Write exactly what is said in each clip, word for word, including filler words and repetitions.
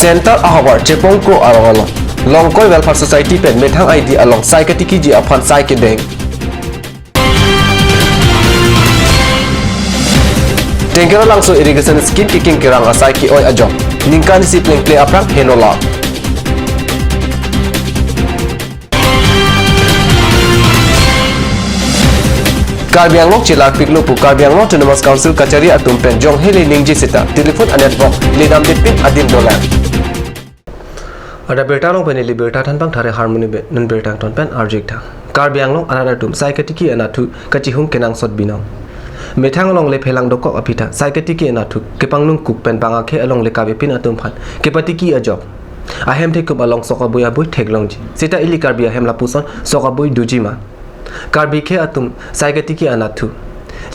Center ahavar Chepongkro arong along Longkoi Welfare Society pen methang aidi along sai katikiji aphan sai kedeng. Tengkero Langso Irrigation Scheme keking kerang asai ke-oi ajok. Ningkan isi plengple aphrang henola. Karbi Anglong chelarpiklo pu Karbi Anglong Autonomous Council kachari atum pen jong hele ningje seta telephone a-network ledamde pin adim dolang. Ada birta along pen ili birta thanpang thare harmoni be non birta ton pen arjik thang. Karbi Anglong arat atum sai katiki anatthu kachihung kenangsot binong. Methang alongle phelang dokok aphi ta sai katiki anatthu kepangnung kuk pen bang akhei alongle kave pin atum aphan kepatiki ajok. Ahem thekum along sok abui abui theklongji. Seta ili Karbi ahem lapuson sok abui doji ma. Karbi akhei atum sai katiki anatthu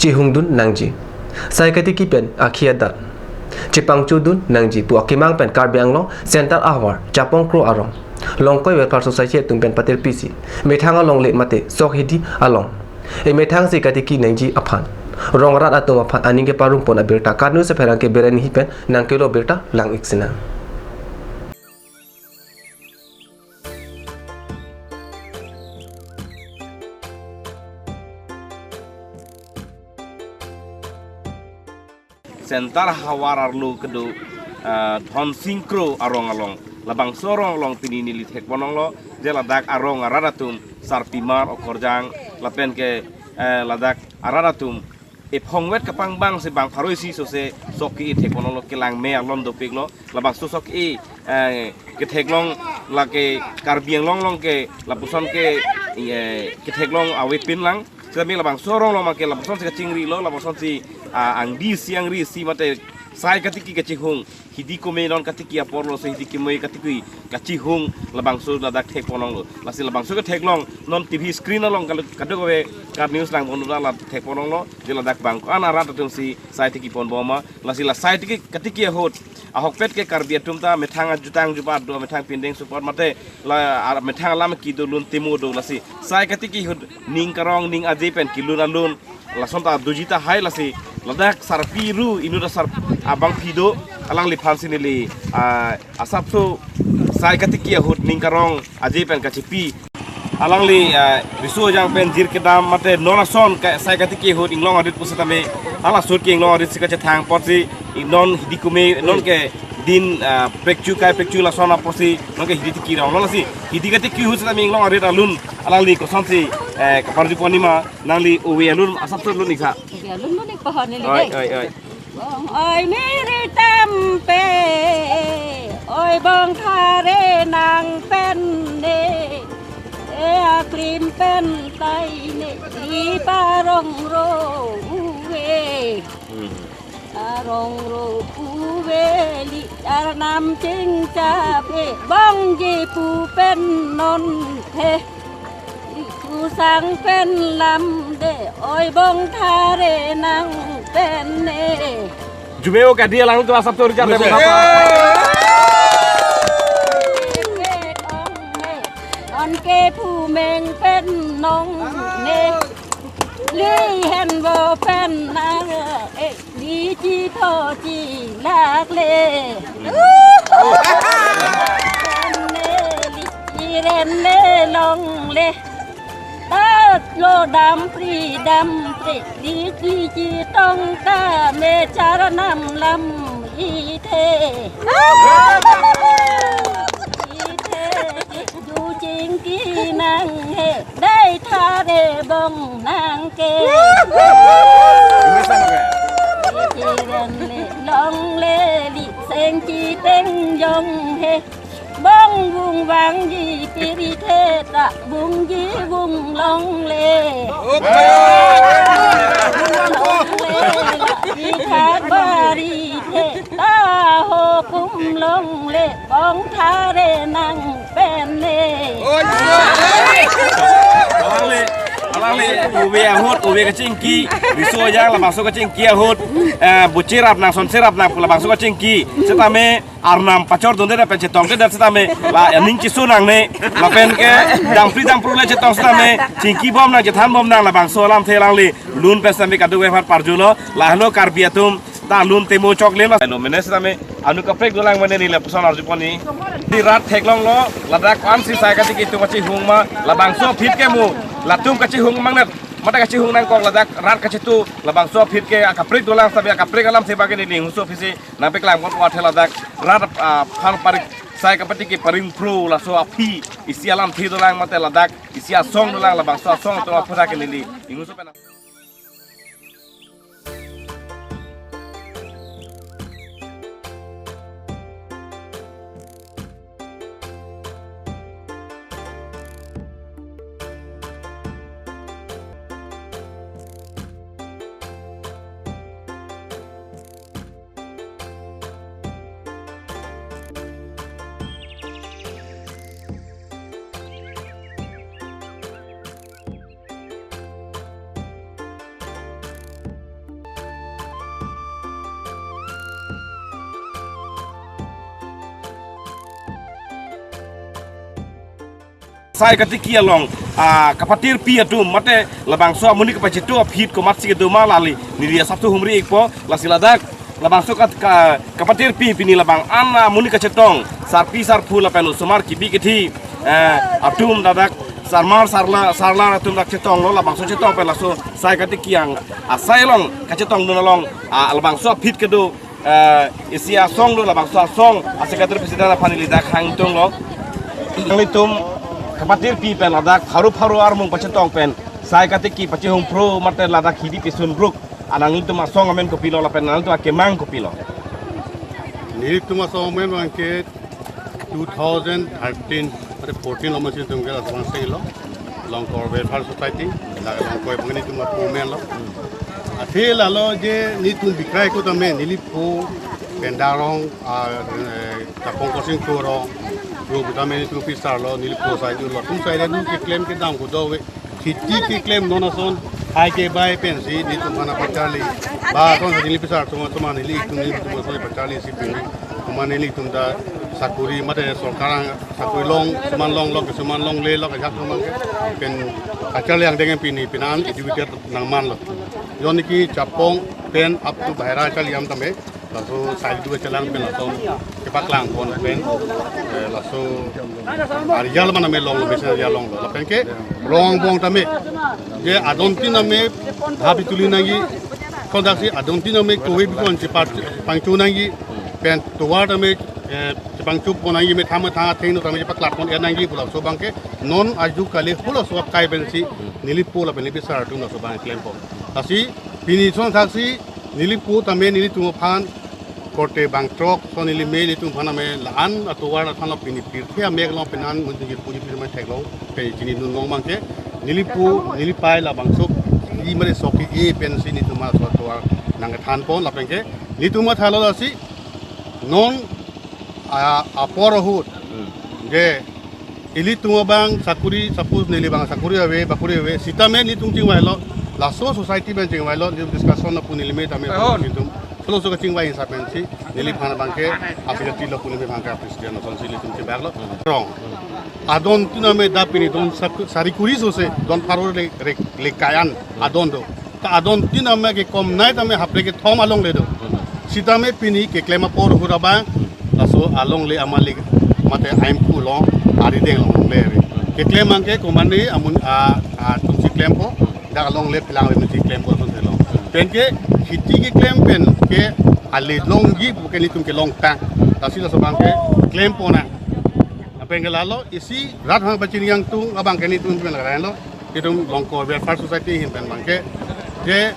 chihungdun nangji. Sai katiki pen akhei adat chepangchodun nangji pu akemang pen Karbi Anglong Center ahavar Chepongkro arong Longkoi Welfare Society atum pen patir pisi methang alongle mate sok hidi along emethang si katiki nangji aphan rong arat atum aphan aning keparong pon abirta KAT News apherangke Beren Enghi pen nangkelo birta lang-ik sinang. Center ahavar arlo kedo, ah, Dhonsing Kro arong along. Labangso arong along pini neli thekponlonglo, je ladak arong arat atum, sarpimar, okorjang, lapen ke, eh, ladak arat atum ephongvet kapangbang si bang pharo isi sose sok ke-e thekponlonglo, kelang me alon dopiklo, labangso sok ke-e, eh, ketheklong lake Karbi Anglong along ke lapuson ke, eh, ketheklong ave pin lang. Seta me labangso arong along ma ke lapuson si kachingrilo, lapuson si, ah, angdi isi angri isi mate sai katiki kachihung, hidi kome non katiki aporlo, si hidi kome katiki kachihung labangso ladak thekponlonglo. Lasi labangso ketheklong non T V screen along kadu-, kadokave KAT News langpon la thekponlonglo, je ladak bang ko-an arat atum si sai tiki ponbom ma, lasi la sai tiki katiki ahut ahokpet ke Karbi atum ta methang ajutang jubat do, methang pindeng support mate la, ah, methang alam kedo lun temo do, lasi sai katiki ahut ning karong ning aje pen kelun alun lason ta doji tahai, lasi ladak sarpi ru inut asar abangpi do, alangliphan si neli, ah, asapso sai katiki ahut ning karong aje pen kachipi. Alangli, ah, riso ajang pen jir kedam mate non ason ka sai katiki ahut inglong arit pusitame, ala sut ke inglong arit si kachethang apotsi, non hidi kome non ke din, ah, pekchu kai pekchu lason apotsi non ke hidi tiki rong, non lasi hidi katiki ahut sitame inglong arit alun alangli kosonsi, eh, kaparju pon nima, nangli ove alun asapso lun-ik tha. Ove alun lun-ik pahon neli. Oi, dei. Oi, oi. Bong oi miri tampe, oi bong thare nang pen ne, e aklim pen tai ne, li parong ro uve. Hmm. Arong ro uve li arnam chingchap e, bong ji pu pen non the. Li pu sang pen lam de, oi bong thare nang pen ne. Jumeo kadi alang tu asap tur jar de. Jumeo. Bong apa? Ong ne, on ke pu meng pen nong ne. Li hen bo pen nang e. Li chi tho chi lak le. Pen ne li chi ren le long le. Ta lo dam pri dam pri. Li chi chi tong ta me char nam lam i the. I the. Ju chingki nang he, dei thare bong nang ke. Chiren le long le li seng chi teng jong he. Bong vung vang ji piri the ta vung ji vung long le. Long le la ji thak bari the ta ho kum long le. Bong thare nang pen ne. Alangli, alangli, ove ahut, ove kachingki, riso ajang labangso kachingki ahut, eh, buchi rap nang, sonsi rap nang, labangso kachingki, sitame arnam pachor dunde pen chetongte det sitame, la aning chisu nangne, lapen ke, dam pri dam pru le chetong sitame, chingki bom nang, chethan bom nang, labangso alamthe alangli, lun pen sitame kadokave aphan parjulo, lahelo Karbi atum, ta lun temo choklim la. Lo mene sitame, Anu kaprek dolang mane neli lapuson arjupon neli. Di rat theklonglo, ladak ko-ansi sai katiki atum kachihung ma, labangso aphi ke mo, latum kachihung mangnat, mate kachihung nangkok ladak, rat kachitu, labangso aphi ke akaprek dolang sabi akaprek alam seba ke neli inghuso aphisi, nangpeklang kon wathe ladak, rat, ah, aphan parik, sai kapatiki paring pro, laso aphi, isi alamthe dolang mate ladak, isi asong dolang, labangso asong atum aphuthak ke neli, inghuso pen. Sai katiki along, ah, kapatirpi atum, mate labangso amonit kapachetu aphi komatsi kedo ma lali, neli asapso humri ikpo, lasi ladak, labangso kat-, ka-, kapatirpi pini labang an amonit kachetong, sarpi sarpo lapen osomar kibi kithi, eh, atum ladak, sarmar sarla, sarla atum dak chetonglo, labangso chetong pen laso, sai katiki ang, asai along, kachetongdun along, ah, labangso aphi kedo, eh, isi asong do, labangso asong, a-secretary president aphan neli dak hangtunglo. Nanglitum kapatirpi pen ladak pharo pharo armung pachetong pen, sai katiki pachihung pro mate ladak hidi pisun bruk. Anang nanglitum asong amen kopilo lapen nanglitum akemang kopilo? Nelitum asong amen abangke two thousand thirteen, mate fourteen lo masi tum ke laso abang silo. Longkor Welfare Society, la Longkor abang nelitum apo amen lo. Athe lalo je nelitum bikrai ko tame, nelipo pen darong, ah, eh, Kapong Kosing Kuro, ro tame nelitum pisar lo, nelipo sai lo, tum sai le nu keklem kedam ko do ave. Kheti keklem non ason, hai kebai pensi nelitum aphan pacharli. Ba ason neli pisar atum atum nelitum nelitum ason pacharlisi pini. Komat nelitum ta sakuri mate sorkar sakuri long, suman long long, suman longle lo, ajak suman pen pacharli angdeng pini, pini an educated nangmanlo. Jon niki Chapong pen up to Bahira charli am tame. Laso sai du chelang pen laso kepaklang pon pen, eh, laso area lo mana me long lo, besi area long lo. Lapen ke rong bong tame je adon tin ame bhabi tuli nangji, kondaksi adon tin ame kove bikon chepat pangchu nangji pen tovar tame, eh, chepangchu pon nangji, methang methang atheng no tame chepaklak pon er nangji pu laso abangke non aju kali halaso akai pensi nelipo lapen neli pisar atum laso abang klempo. Lasi pini asonthotsi nelipo tame nelitum aphan korte bangthrok ason neli me, nelitum aphan ame la-an atovar athan lo, pini pirthe amek along pini an mun tinggi puji pirma theklong pen chinidun long abangke nelipo nelipei labangso di mare sok ke-e pensi nelitum aso atovar nangkethan pon lapen ke nelitum athalo lasi non a, apor ahut je ilitum abang sakuri, suppose neli abang sakuri ave, bakuri ave, sitame nelitum chingvailo, laso society pen chingvailo, nelitum discussion lapu neli me tame Oh. nelitum. Halaso kachingvai hisap pensi, neliphan abangke, asli tilo pu neli abangke president asonsi nelitum chingvailo. Rong. Adon tin ame dak pini don sak-, sari kuri sose, don pharo le, le, le kayan, adon do. Ta adon tin ame kekom nai tame haphre kethom alongle do. Sitame pini keklem apor ahut abang, laso alongle amalik mate aimpu along, arideng alongle ave. Keklem abangke komat ne amun a, atum si klempo, dak alongle phelang ave si klempo ason thelo. Penke kheti keklem penke ale longji pu ke nelitum kelongtang. Lasi laso abangke klempon nang. Penke lalo isi rat hang pachini yang tung abangke nelitum pen lagarlo. Itum Longkor Welfare Society ahin pen abangke, je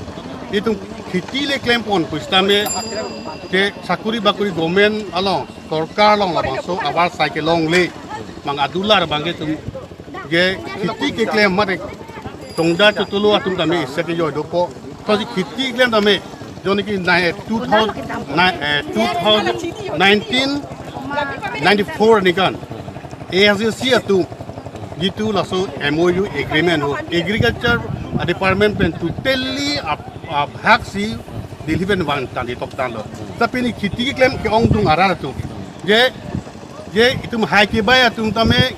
itum kheti le klempon pusitame, je sakuri bakuri government along, sorkar along labangso abar sai kelongle, mang adular abangke itum, je kheti keklem mate, tongda chotolo atum tame isi kejoi dopo, to si kheti keklem tame, jon niki nai, eh, two thousand, nai, eh, two thousand nineteen, ninety-four aningkan, A S D C atum, jitu laso M O U agreement ho, agriculture department pen totally ap-, abhag si Delhi pen vangtang di toktan lo. Ta pini kheti keklem ke-ongdung arat atum. Je, je itum hai kebai atum tame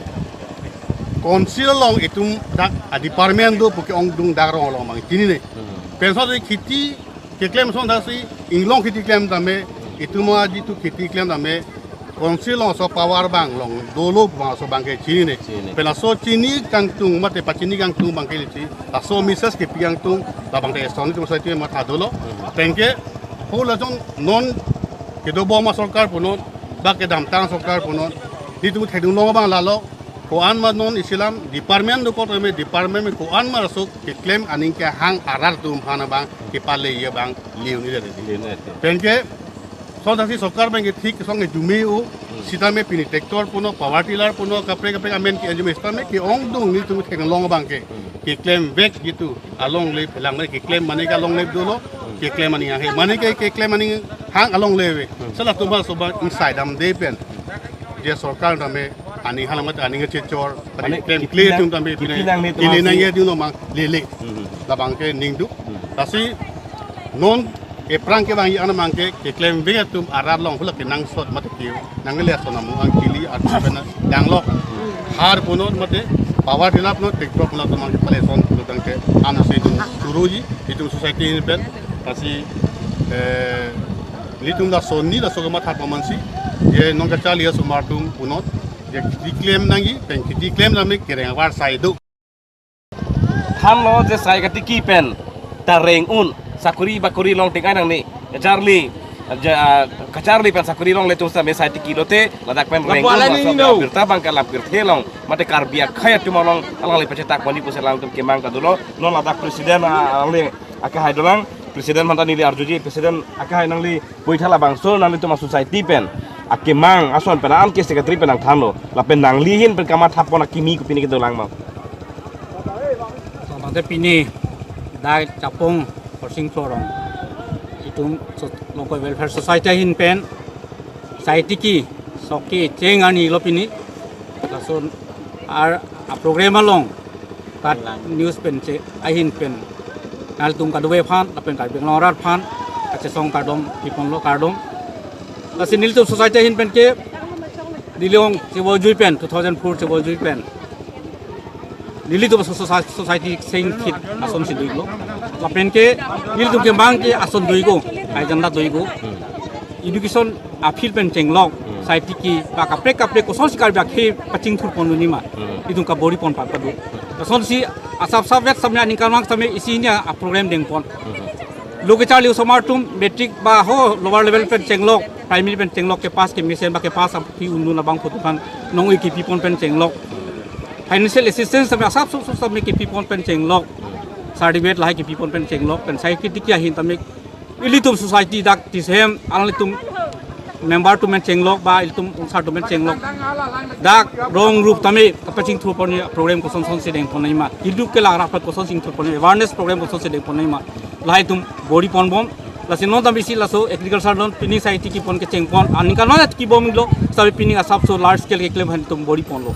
council along itum dak a department do pu ke-ongdung dak rong along abang chinine. Penso si kheti keklem asonthotsi inglong kheti klem tame Itum aji tu kheti klem tame council along so power abang long dolo abang so abangke chinine. Chinine. Pen laso chini kangtung mate pachini kangtung abangke si laso message kepi kangtung labang te eson itum society matha dolo. Hmm. Penke ho lason non kedobom asorkar punon ba kedamtang asorkar punon itum thedung long abang lalo ko-an ma non isilam department dokok tame department me ko-an ma laso keklem aning kehang arat atum aphan abang kepale abang liu ni dei. Liu ni dei. Penke sonsasi sorkar abangke thik song ejume-o, hmm, sitame pini tractor punon, power tiller punon, kaprek kaprek amen ke ejume sitame ke-ongdung nelitum theklong abangke. Hmm. Keklem vek gitu, alongle phelang le keklem mane ke alongle dolo, hmm, keklem aning hang he. Mane ke keklem aning hang alongle ave. Hmm. Sala tum ba soba inside dam de pen. Je sorkar tame aning halamat aning chechor, mane keklem kiti kle nang-, atum tame kiti pinai nangne atum ili nang asi. Ya atum no mang lele. Hmm. Labangke ningduk. Hmm. Lasi non aphrang kevang-i an abangke keklem vek atum arat along hula kenangsot mate ke nangle ason amu angkili atum pen danglo. Har punon mate power tiller punon tractor punon atum abangke pale son punon abangke amsi dun suruji itum society ahin pen. Lasi, eh, nelitum lason ni laso kematha pamansi je non kacharli asomar atum punon je kheti klem nangji pen kheti klem tame kereng avar sai do. Thanlo je sai katiki pen ta reng un sakuri bakuri long ting ai nangne kacharli, ja, kacharli pen sakuri longle atum sitame sai tiki lote ladak pen reng un. Lapu ala laso ni no. Birta abangke alam pirthe along mate Karbi akhei atum along alangli pachetak ponji pusi alangtum kemang ta dolo. Non ladak president, ah, alangli akehai dolang, president aphan ta neli arjuji, president akehai nangli puitha labangso nanglitum a-society pen akemang ason pen an ke secretary pen nangthanlo. Lapen nangli ahin pen kamatha pon akimi kopine kedolang ma? Tangte pini dak Chapong Horsing Florong itum so-, Longkoi Welfare Society ahin pen sai tiki sok kecheng arni lo pini. Lason ar a-program along kat news pen che ahin pen nelitum kadokave aphan lapen Karbi Anglong arat aphan kachesong kardom piponlo, kardom. Lasi nelitum society ahin pen ke neli along chevojui pen two thousand four chevojui pen nelitum so-, so-, society sengkhit ason si doilo. Lapen ke nelitum kemang ke ason doiko, agenda doiko. Education a-field pen chenglok, hmm, sai tiki ba kaprek kaprek kosonsi Karbi akhei pachingthur pon nima. Hmm. Itum kabor-i pon papa do. Kosonsi asap sap vet sitame aningkan vang sitame isi ini a-program deng pon. Hmm. Lo kacharli osomar atum matric ba ho lower level pen chenglok, primary pen chenglok kepass kemesen ba kepass aphi undun abang photo kan nong-ui kepi pon pen chenglok. Financial assistance sitame asap sap sitame kepi pon pen chenglok. Certificate lahai kepi pon pen chenglok pen sai tiki ahin tame ilitum society dak tisem alanglitum member atum pen chenglok ba ilitum onsar atum pen chenglok dak rong rup tame kapachingthur pon program koson sonsi deng pon nima, hidup ke la rapat koson chingthur pon, awareness program kosonsi deng pon nima, lahai atum bor-i pon bom. Lasi non tame isi laso agriculture loan pini sai tiki pon kecheng pon aningkan mana tiki bomlo, sabi pini asap so large scale keklem aphan itum bor-i ponlo.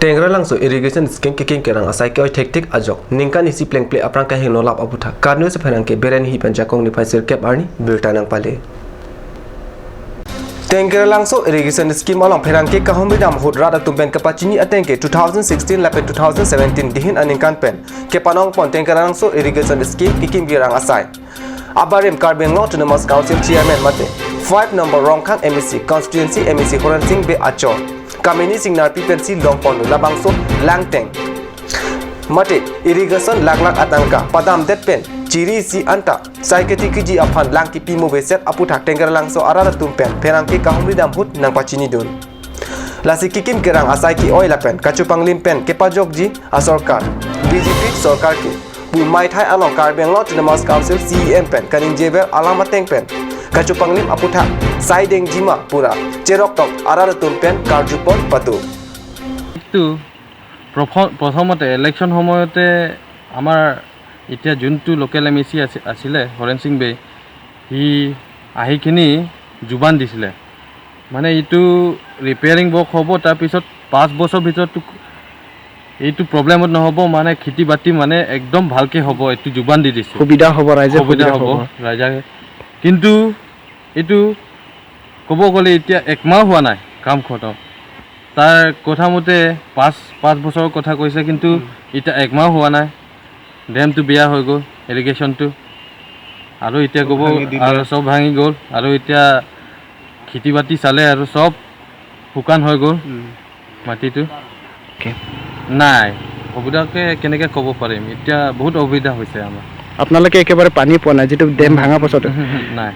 Tenggara Langso Irrigation Scheme kekim kerang asai ke-oi thektik ajok ningkan isi plengple aphrang kahingno lap aputhak Karbi News apherangke Beren Hih pen Jakong niphai sirkep arni birta nangpale. Tenggara Langso Irrigation Scheme along pherangke kahumri dam ahut rat atum pen kapachini ateng ke two thousand sixteen lapen two thousand seventeen dihin aningkan pen kepanong pon Tenggara Langso Irrigation Scheme kekim kerang asai abarim Karbi Anglong Autonomous Council Chairman mate five number Rongkhang M A C constituency M A C Horen Sing Bey achor Kamini Singnarpi pensi long ponlo. Labangso langteng mate irrigation lakh lakh atangka padamdet pen chiri isi anta sai ketikiji aphan lang kipi mo beset aputhak Tenggara Langso arat atum pen pherangke kahumri dam ahut nangpachini dun. Lasi kekim kerang asai ke-oi lapen kachopanglim pen kepajokji asorkar B J P sorkar ke pu maithai along Karbi Anglong Autonomous Council C E M pen kaningjever alam ateng pen kachopanglim aputhak sai dengji ma pura cherok tok arat atum pen karju pon pado. Two, প্ৰথ- প্ৰথমতে ইলেকশ্যন সময়তে আমাৰ এতিয়া যোনটো local M A চি আছি- আছিলে হৰেণ সিং বেই, সি আহি কিনি জুবান দিছিলে, মানে এইটো ৰিপেয়াৰিং ৱৰ্ক হ'ব, তাৰপিছত পাঁচ বছৰ ভিতৰতো এইটো প্ৰব্লেমত নহ'ব, মানে খেতি বাতি মানে একদম ভালকে হ'ব, এইটো জুবান দি দিছে। সুবিধা হ'ব, ৰাইজে সুবিধা সুবিধা হ'ব। হ'ব, ৰাইজে। কিন্তু এইটো ক'ব গ'লে এতিয়া একমাহ হোৱা নাই কাম খতম। তাৰ কথা মতে পাঁচ পাঁচ বছৰৰ কথা কৈছে, কিন্তু উম। এতিয়া একমাহ হোৱা নাই। ডেমটো বেয়া হৈ গ'ল, ইৰিগেশ্যনটো, আৰু এতিয়া চব ক'ব ভাঙি দিলে। আৰু চব ভাঙি গ'ল, আৰু এতিয়া খেতি বাতি চালে আৰু চব শুকান হৈ গ'ল উম। মাটিটো। অ'কে। নাই, অসুবিধাকে কেনেকে ক'ব পাৰিম, এতিয়া বহুত অসুবিধা হৈছে আমাৰ। আপোনালোকে একেবাৰে পানী পোৱা নাই, যিটো ডেম উম, ভাঙা পাছতে? উম, উম, নাই।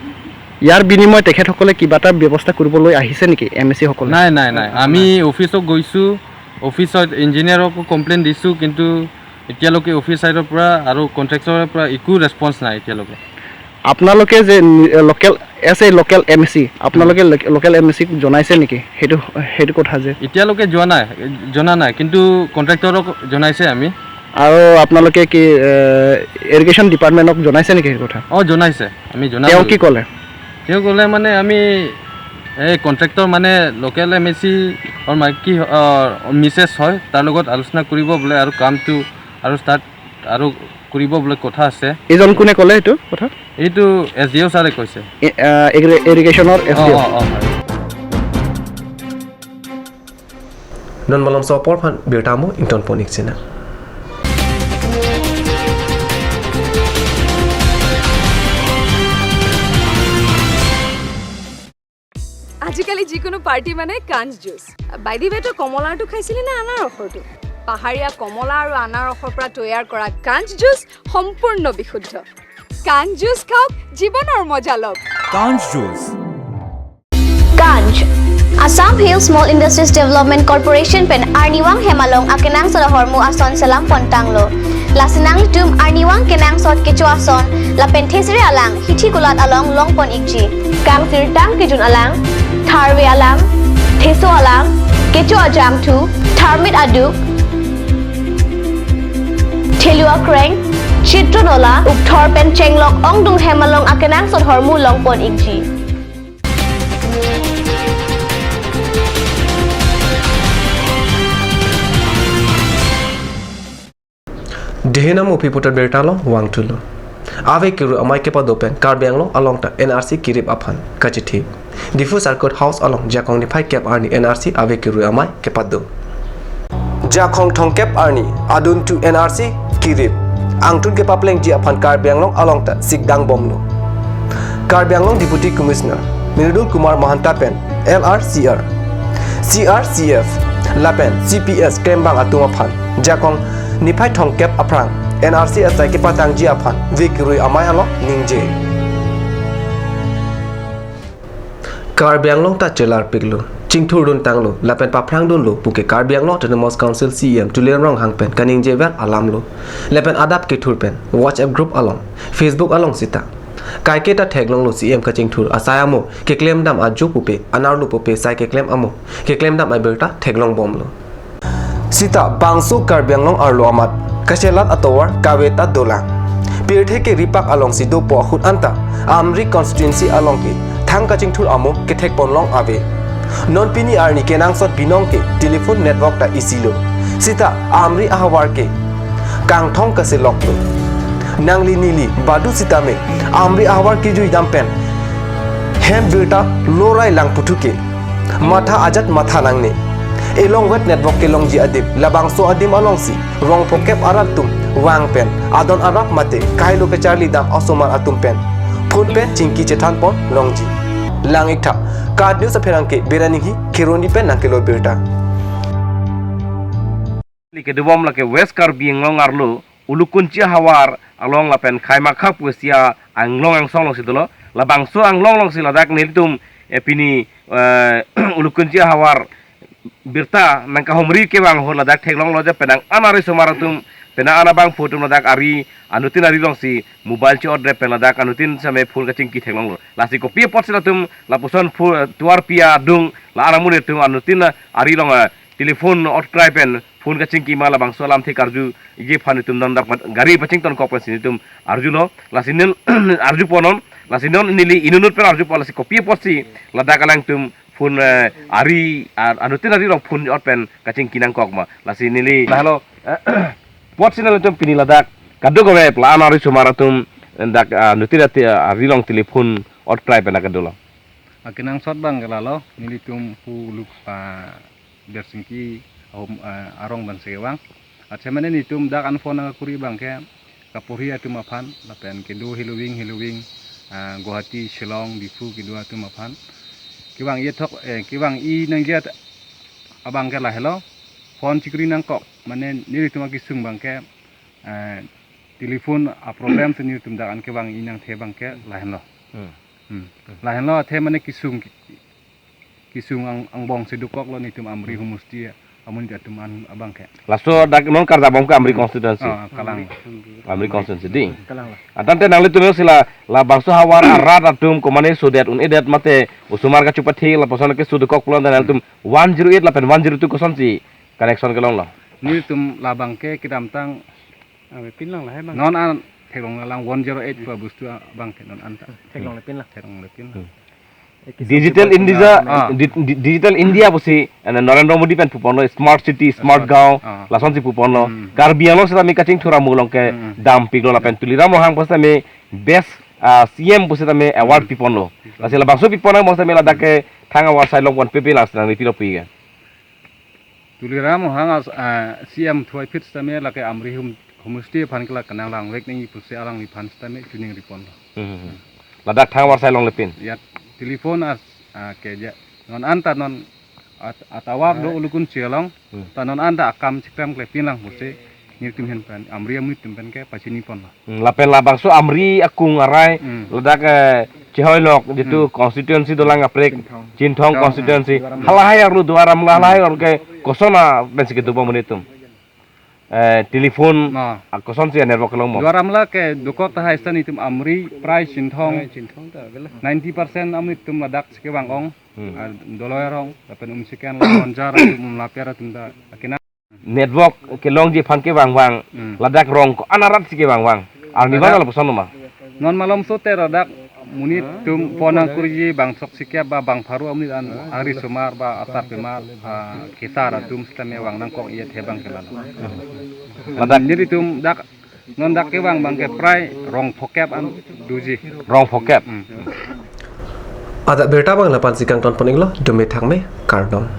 ইয়াৰ বিনিময়ে তেখেতসকলে কিবা এটা ব্যৱস্থা কৰিবলৈ আহিছে নেকি, এম এ চি সকলে? নাই, নাই, নাই। আমি অফিচত গৈছোঁ, অফিচত ইঞ্জিনিয়াৰকো কমপ্লেইন দিছোঁ, কিন্তু এতিয়ালৈকে অফিচ চাইডৰ পৰা আৰু কণ্ট্ৰেক্টৰৰ পৰা একো ৰেছপন্স নাই এতিয়ালৈকে। আপোনালোকে যে নি- local, as a local M A C, আপোনালোকে লো- লোকেল এম এ চিক জনাইছে নেকি সেইটো, সেইটো কথা যে? এতিয়ালৈকে যোৱা নাই, জনা নাই, কিন্তু কণ্ট্ৰেক্টৰক জনাইছে আমি। আৰু আপোনালোকে কি, এ, ইৰিগেশ্যন ডিপাৰ্টমেণ্টক জনাইছে নেকি সেইটো কথা? অ, জনাইছে, আমি জনালোঁ। তেওঁ কি ক'লে? তেওঁ ক'লে মানে আমি এই কণ্ট্ৰেক্টৰ মানে লোকেল এম এ চি অৰ মাইকী, অ, মিছেছ হয়, তাৰ লগত আলোচনা কৰিব বোলে আৰু কামটো আৰু ষ্টাৰ্ট আৰু কৰিব বোলে কথা আছে। এইজন কোনে ক'লে এইটো কথা? এইটো এছ ডি অ' ছাৰে কৈছে। এ, আ, এগ্ৰি- ইৰিগেশ্যনৰ এছ ডি অ'। অ, অ, হয়। Non malom sopor aphan birta mo ington pon ik sina. আজিকালি যিকোনো পাৰ্টি মানে কাঞ্চ জুচ। বাই দি ৱে, তই কমলাৰটো খাইছিলি নে আনাৰসৰটো? পাহাৰীয়া কমলা আৰু আনাৰসৰ পৰা তৈয়াৰ কৰা কাঞ্চ জুচ সম্পূৰ্ণ বিশুদ্ধ। কাঞ্চ জুচ খাওক, জীৱনৰ মজা লওক। কাঞ্চ juice. Kanj. Assam Hill Small Industries Development Corporation pen arnivang hem along akenangsot ahormu ason selam pontanglo. Lasi nanglitum arnivang kenangsot kecho ason lapen thesere alang hithi kulat along longpon ikji. Kangsirtang kejun alang, tharve alang, theso alang, kecho ajangthu, tharmit aduk, thelu akreng, chitro nola, ukthor pen chenglok ongdung hem along akenangsot ahormu longpon ikji. Dehenam upi putar birta along vangthulo. Ave kiru amei kepado pen Karbi Anglong along ta N R C kirip aphan kachithi. Diphu Circuit House along Jakong niphai kep arni N R C ave kiru amei kepado. Jakong thomkep arni adun tu N R C kirip angtun kepaplengji aphan Karbi Anglong along ta sikdang bomlo. Karbi Anglong Deputy Commissioner Mridul Kumar Mahanta pen L R C R, C R C F lapen C P S klembang atum aphan Jakong niphai thomkep aphrang N R C asai kepatangji aphan ave kiru amei along ningje. Karbi Anglong ta chelarpiklo, chingthurduntanglo lapen paphrangdunlo puke Karbi Anglong Autonomous Council C E M Tuliram Ronghang pen kaningjever alamlo. Lapen adap kethur pen WhatsApp group along, Facebook along sita kaike ta theklonglo C E M kachingthur asai amo keklemdam ajo pupe, anerlo pupe sai keklem amo keklemdam abirta theklongbomlo. Sita bangso Karbi Anglong arlo amat kachelat atovar kave ta dolang. Pirthe ke ripak alongsi dopo ahut anta Amri constituency along ke thang kachingthur amo kethekponlong ave. Non pini arni kenangsot binong ke telephone network ta isilo. Sita Amri ahavar ke kangthong kaseloklo. Nangli neli badu sitame Amri ahavar kejuidam pen hem birta lorai lang puthu ke matha ajat matha nangne. Elongvet network kelongji adim labangso adim alongsi rong phokep arat atum vang pen adon arap mate kailo kacharlidam osomar atum pen phone pen chingki chethanpon longji. Lang-iktha, KAT News apherangke Beraninghi Kheroni pen nangkelo birta. Kedobom lake West Karbi Anglong arlo Ulukunchi ahavar along lapen Khaimakha pusi anglong angsong alongsi dolo. Labangso anglong alongsi ladak nelitum, eh, pini, eh, Ulukunchi ahavar birta nangkahumri kevang ahut ladak theklonglo je penang an ari osomar atum, penang an abangphu atum ladak ari, anuttin ari alongsi mobile cho-order pen ladak anuttin same phone kachingki theklonglo. Lasi kopi apotsi latum lapuson phone, eh, tovar pi adung la an amonit atum anuttin ari along, eh, telephone otkrai pen phone kachingki ma, labangso alamthe karju iji aphan itum dam dak gari pachington kok pensi itum arjulo, lasi non arju ponon, lasi non neli inut inut pen arju po, lasi kopi apotsi ladak alangtum phone, eh, ari, ar-, anuttin ari along phone ot pen kachingki nangkok ma, lasi neli. Lahelo, apotsi nanglitum pini ladak kadokave la-an arisomar atum dak, ah, anuttin ati, ah, ari along telephone ot krai pen kadolo. Akenangsot abangke lalo, nelitum pu lupa Bersingki ahom, eh, arong abangsi kevang. Athema nelitum dak an phone nangkuri abangke kaporhi atum aphan, lapen kedo heloving heloving, ah, Guwahati, Shillong, Diphu kedo atum aphan. Kevang ethok, eh, kevang-i nangji abangke lahelo. Phone chikri nangkok, mane nelitum akesung abangke, eh, telephone a-problem si nelitum dak an kevang-i nangthe abangke lahenlo. Hmm. Hmm. Lahenlo athe mane kesung, kesung ang, angbongsi dokoklo nelitum Amri, hmm, homosti amonit atum an abangke. Laso dak non karjabom ke Amri, hmm, constituency. Ah, kalang. Amri constituency dei. Kalang. Athe nanglitum si la, labangso havar arat atum komane sodet un-edet mate osomar kachepathe lapuson ke so dokok pulo, nanglitum one zero eight lapen one zero two kosonsi connection kelonglo? Nelitum labangke kedamtang, ah, pinlang lahai abang. Non an theklong lang one zero eight pu abostu abangke non anta. Theklongle pinlang. Theklongle pinlang. Hmm. Eh, kisah Digital kibar India, punya. Ah. Di-, di-, Digital India pusi, eh, Narendra Modi pen puponlo, smart city, smart, smart gaon, ah, lasonsi puponlo. Hmm. Karbi Anglong sitame kachingthur amulong ke, hmm, dampiklo lapen Tuliram Ronghang pusitame best, ah, C M pusitame award, hmm, piponlo. Piponlo. Lasi labangso pipon abang sitame ladak ke thang award sai longponpe, pi lasi nangli pilo pu ke. Tuliram Ronghang as, ah, C M thuai phit sitame lake Amri hom-, homosti aphan ke la kenang langvek nangji pusi alangliphan sitame chuning ripon. Hmm. Ladak thang award sai longle pin. Ya, telephone as, ah, ke ja. Non anta non at-, atovar do ulukun chelong. Hmm. Ta non anta akam chikram klepin lang pusi nelitum ahin pen, Amri amonit atum pen ke pachiniponlo. Hmm, lapen labangso Amri akung arai, hmm, ladak, eh, chehoilok jitu, hmm, constituency dolang kaprek, Chinthong. Chinthong, Chinthong constituency. Hmm. Halahai arlo Duar Amla, hmm, halahai arlo ke koson apensi kedo amonit atum? Eh, telephone, ah, kosonsi network kelong mo? Duar Amla ke dokok tahai sita nelitum Amri, prai Chinthong, prai Chinthong ta avelo. Ninety percent amonit atum ladak si kevang-ong. Hmm. Ah, Doloi arong, lapen Umseken, Lamonjar atum, Umlaper atum ta kena. Network kelongji aphan kevangvang, hmm, ladak rong ko-an arat si kevangvang. Arni ladak bang lapuson ma? Non malomso te ladak monit atum phone nangkuriji bang sok sikep ba bang pharo amonit an arisomar ba asarpimar, ah, kesar atum sitame vang nangkok-i athe abangke lalo. Ladak nelitum dak, non dak kevang abangke prai rong phokep an doji. Rong phokep. Hmm. Adap abirta abang lapu-ansi kangtonpon-iklo, dome thakme, kardom.